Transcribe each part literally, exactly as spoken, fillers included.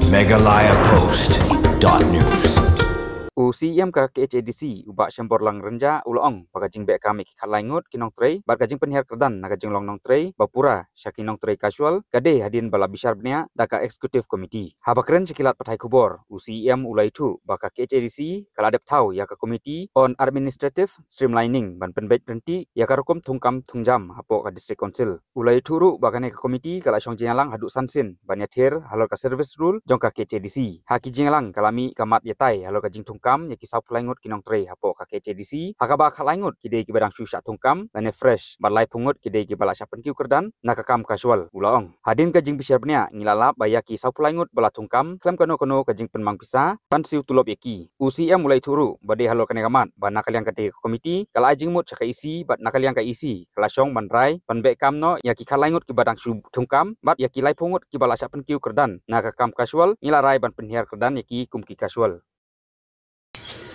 Meghalaya Post dot news. U C E M ka K H A D C, u Bah Shemborlang Rynjah, u la ong ba ka jingbeh kam ïa ki khatlai ngut ki nongtrei bad ka jingpynhiar kyrdan na ka jinglong nongtrei ba pura sha ki nongtrei casual ka dei hadien ba la bishar bniah da ka Executive Committee. Haba kren sha ki lad pathai khubor, u C E M u la ïathuh ba ka K H A D C ka la dep thaw ïa ka Committee on Administrative Streamlining ban pynbeit ryntih ïa ka rukom thungkam thungjam hapoh ka District Council. U la ïathuh ruh ba kane ka komiti ka la shong jingïalang haduh san sien ban ïathir halor ka service rule jong ka K H A D C. Ha ki jingïalang ka la mih ka mat ïatai halor ka jingthungkam ïa ki sawphew lai ngut ki nongtrei hapoh ka K H A D C, ha kaba khatlai ngut ki dei kiba dang shu shah thungkam lane fresh, bad laiphew ngut ki dei kiba la shah pynkiew kyrdan na ka kam casual, u la ong. Hadien ka jingbishar bniah ngi la lap ba ïa ki sawphew lai ngut ba la thungkam khlem kano kano ka jingpynmang pisa ban siew tulop ïa ki. U C E M u la ïathuh ruh ba dei halor kane ka mat ba na ka liang ka dei ka komiti ka la ai jingmut sha ka E C bad na ka liang ka E C ka la shong ban rai ban beh kam noh ïa ki khatlai ngut kiba dang shu thungkam bad ïa ki laiphew ngut kiba la shah pynkiew kyrdan na ka kam casual, ngi la rai ban pynhiar kyrdan ïa ki kum ki casual.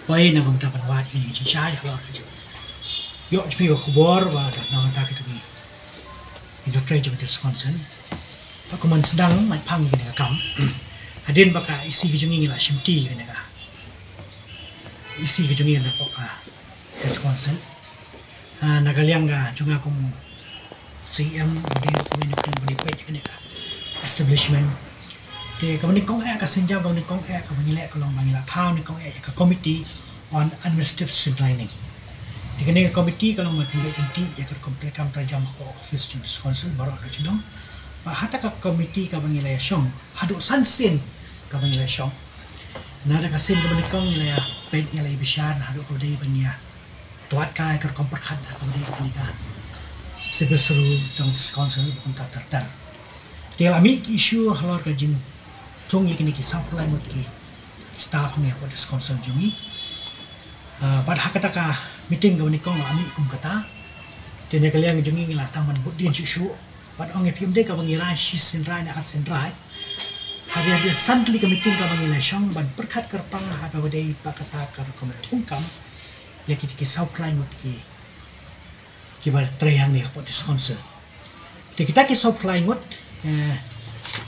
Poi na kumta ban wad ïa ki jingshai halor ka jing ïoh jingpynïoh khubor ba na kumta ki nongtrei jong ka District Council. Ba kumno sdang mai phang ïa kane ka kam. Hadien ba ka E C ka jong ngi la shimti ïa kane ka E C ka jong ngi na ka District Council. Ah, na ka liang ka jong nga kum C M, ba dei ba kumne kumne ba dei peit kane ka establishment. Te kaba nyngkong eh ka sienjam kaba nyngkong eh kaba ngi leh ka long ba ngi la thaw nyngkong eh ïa ka Committee on Administrative Streamlining. Te kane ka committee ka long ban pynbeit ryntih ïa ka rukom treikam treikam hapoh office jong District Council baroh ka shnong. Bad ha kata ka committee kaba ngi la ïa shong haduh san sien kaba ngi la ïa shong. Na kata ka sien kaba nyngkong ngi la ïa peit, ngi la ïa bishar haduh kaba dei ban ïa twad kai ka rukom pyrkhat ha kaba dei kane ka service rule jong District Council ba kumta ter ter. Te la mih ki issue halor ka jingthung ïa kine ki sawphew lai ngut ki staff hangne hapoh District Council jong ngi. Ah, bad ha kata ka meeting kaba nyngkong la mih kum kata. Te na ka liang jong ngi ngi la sdang ban bud dien shuh shuh. Bad ong ïa phi, ym dei kaba ngi rai shi sien rai ne ar sien rai. Haba ïa san tylli ka meeting kaba ngi la shong ban pyrkhat kyrpang ha kaba dei ba kata ka rukom thungkam ïa kita ki sawphew lai ngut ki, kiba trei hangne hapoh District Council. Te kita ki sawphew lai ngut, eh,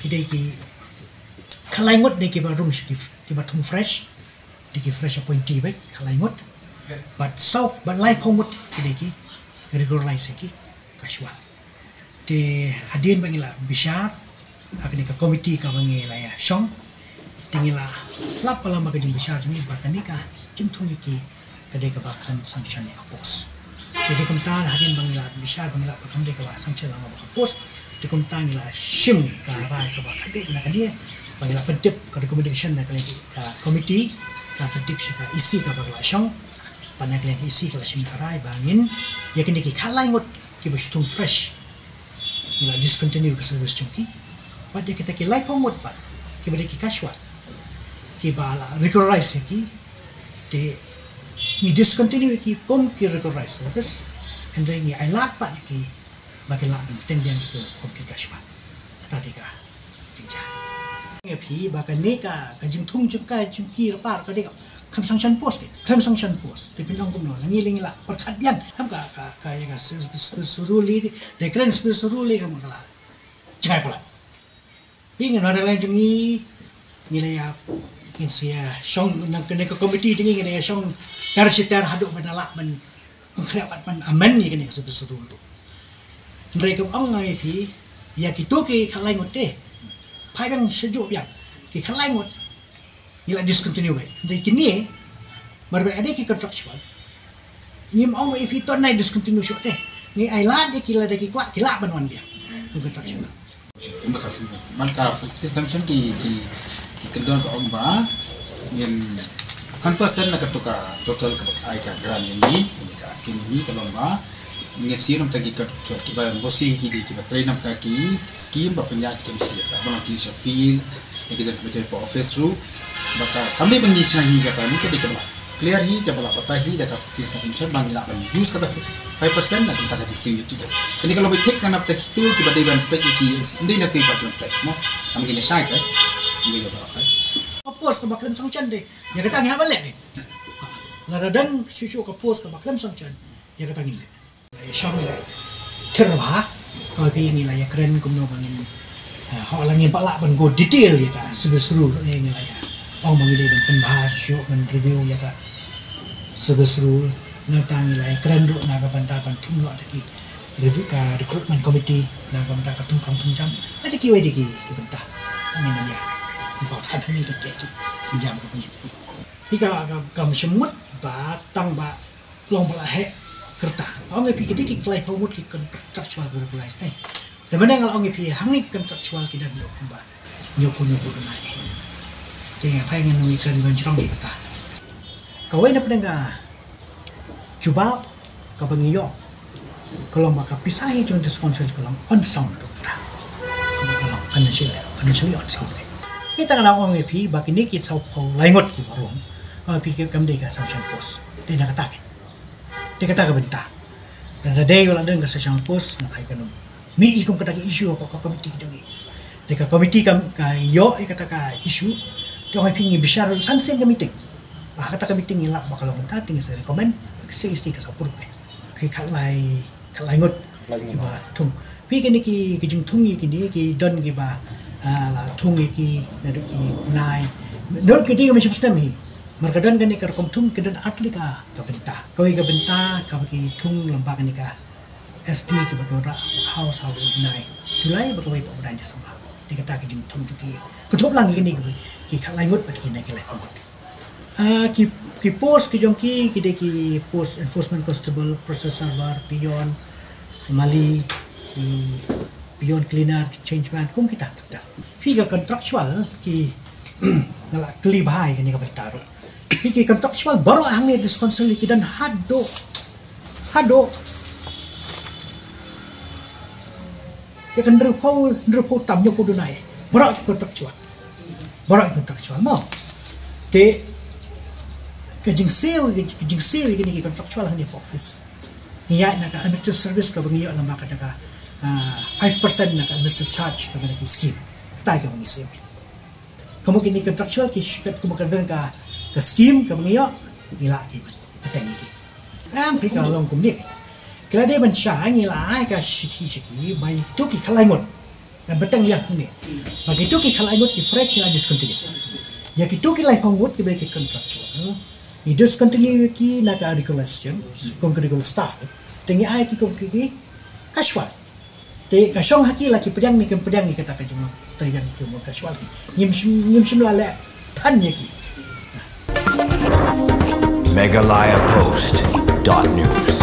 ki dei ki khatlai ngut dei kiba rung sha ki, kiba thung fresh, dei ki fresh appointee beit khatlai ngut. Bad saw, bad laiphew ngut ki dei ki regularize ïa ki casual. Te hadien ba ngi la bishar ha kane ka committee kaba ngi la ïa shong, te ngi la lap palam ha ka jingbishar jong ngi ba kane ka jingthung ïa ki ka dei kaba khlem sanction ïa ka post. Te dei kumta hadien ba ngi la bishar ba ngi la lap ba kam dei kaba sanction lang ba ka post, te kumta ngi la shim ka rai kaba khadduh na kane ba ngi la pyntip ka recommendation na ka liang ka committee, ka pyntip sha ka E C kaba ka la shong. Bad na ka liang ka E C ka la shim ka rai ba ngin ïa kine ki khatlai ngut kiba shu thung fresh ngi la discontinue ka service jong ki. Bad ïa kita ki laiphew ngut pat kiba dei ki casual kiba la regularize ïa ki, te ngi discontinue ïa ki kum ki regularize service. Hynrei ngi ailad pat ïa ki ba ki lah ban teng biang kum ki casual. Kata dei ka jingjia. Ïa phi ba kane ka, ka jingthung jong ka jong ki rapar ka dei ka khlem sanction post, khlem sanction post. Te phin ong kumno, ngi lei ngi la pyrkhat biang. Em ka, ka, ka ïa ka s-, s-, s-, rule, dei kren s-, rule ka ma ka la jngai palat. Phi, ngi na la jong ngi, ngi la ïa, ngin sa ïa shong, na kane ka committee jong ngi ngi la ïa shong ter shi ter haduh ban lah ban pynkhreh bad ban amend ïa kane ka service rule. Hynrei kumba ong nga ïa phi, ïa kito ki khatlai ngut te, phai biang sha juh biang, ki khatlai ngut ngi la discontinue beit. Hynrei kine, mar ba dei ki contractual, ngim ong ïa phi to nai discontinue shuh te. Ngi ailad ïa ki lada ki kwah ki lah ban wan biang. Ki contractual. Man ka, man ka, ki, ki, ki kyndon ka ong ba ngin san percent na kato ka total kaba ai ka grant ïa ngi, ïa ka scheme ïa ngi, ka long ba ngin siew na bynta ki, ka, kiba mostly ki dei kiba trei na bynta ki scheme ba pynïaid ki M C, ba long ki sha field, ïa kita kiba trei hapoh office ruh. Ba ka, kam dei ba ngi shna hi kata, ngi ka dei kaba clear hi, kaba la batai hi da ka Fifty Percent ba ngi lah ban use kata five percent na ka bynta ka jingsiew ïa ki. Kane ka long ba thik na bynta kito kiba dei ban peit ïa ki, ym dei na kito kiba khlem peit, mo. Kam ngi ne shai ka, ym dei kaba la kai. Of course, kaba khlem sanction dei, ïa kata ngi hap ban leh dei. Lada don shuh shuh ka post kaba khlem sanction, ïa kata ngin leh. Ïa shong ïa thir bha, ka phi ngi la ïa kren kumno ba ngin Hok la ngim pat lah ban go detail ïa ka service rule, ïa ngi la ïa ong ba ngi dei ban pynbha shuh, ban review ïa ka service rule. Nangta ngi la ïa kren ruh na ka bynta ban thung noh da ki review ka recruitment committee, na ka bynta ka thung kam thung jam. Ïa ki wei de ki bynta ngin ïa ngi pa phan ni ka ki sienjam ka pynïaid. Phi ka kam shemut ba tang ba long ba la heh kyrta. Ong ïa phi ki dei ki klai pynmut ki contractual, ki regularized ne. Te mynne nga la ong ïa phi hangne ki contractual ki don kumba hynñiewphew, hynñiewphew duna. Te nga phai ngan ngi kren ban jrong ki kata. Kawei na pdeng ka jubab kaba ngi ïoh ka long ba ka pisa hi jong district council ka long unsound kata. Ka long financially, financially unsound. Kita nga la ong ïa phi ba kine ki sawphew lai ngut ki ba rung, ba phi kam dei ka sanction post. Te na kata ki Te kata ka bynta. Lada dei ba la don ka sanction post, nga phai ka num. Mih i kum kata ka issue ha ka committee ka jong i. Te ka committee ka, ka ïoh ïa kata ka issue. Te ong ïa phi ngi bishar san sien ka meeting. Ha kata ka meeting ngi lap ba ka long kata, te ngi sa recommend ka C S T ka sa approve. Ki khatlai, khatlai ngut. Lai ngut. Kiba thung. Phi kine ki, ki jingthung ïa kine ki don kiba, ah, la thung ïa ki naduh ki bnai. Naduh ki dei ka mynshem snem hi. Mar ka don kane ka rukom thung, ka don ar tylli ka, ka bynta. Kawei ka bynta kaba ki thung lyngba kane ka S D kiba don rah house ha u bnai July, bad kawei pat u bnai December. Te kata ki jingthung jong ki, ka thup lang ïa kine ki, ki khatlai ngut bad kine ki laiphew ngut. Ah, ki, ki post ki jong ki, ki dei ki post enforcement constable, process server, peon, mali, ki peon cleaner, ki change man, kum kita, kita. Phi ka contractual ki, nga la kylli bha ïa kane ka bynta ruh. Phi ki contractual baroh hangne district council ki don haduh, haduh ïa ka hynriewphew, hynriewphew tam, hynñiewphew duna. Baroh ki contractual. Baroh ki contractual mo. Te ka jingsiew, ka jingsiew ïa kine ki contractual hangne ha office. Ngi ïaid na ka administrative service kaba ngi ïoh lyngba kata ka, ah, five percent na ka administrative charge kaba na ki scheme. Kata kaba ngi siew. Ka mut kine contractual ki kat ka mut ka don ka, ka scheme kaba ngi ïoh, ngi lah ki bteng ïa ki. Em phi ka long kumne. Ka la dei ban sha ngi la ai ka shithi sha ki ba ïa kito ki khatlai ngut. Ngan bteng ïa kumne. Ba kito ki khatlai ngut ki fresh ngi la discontinue. Ïa kito ki laiphew ngut kiba ki contractual, ngi discontinue ïa ki na ka regular session, kum ka regular staff. Te ngi ai ki kum ki, ki casual. Te ka shong ha ki la ki pdiang ne kim pdiang ïa kata ka jingmut. Te ïa ki mut casual ki. Ngim shym, ngim shym la leh than ïa ki. Meghalaya Post dot news.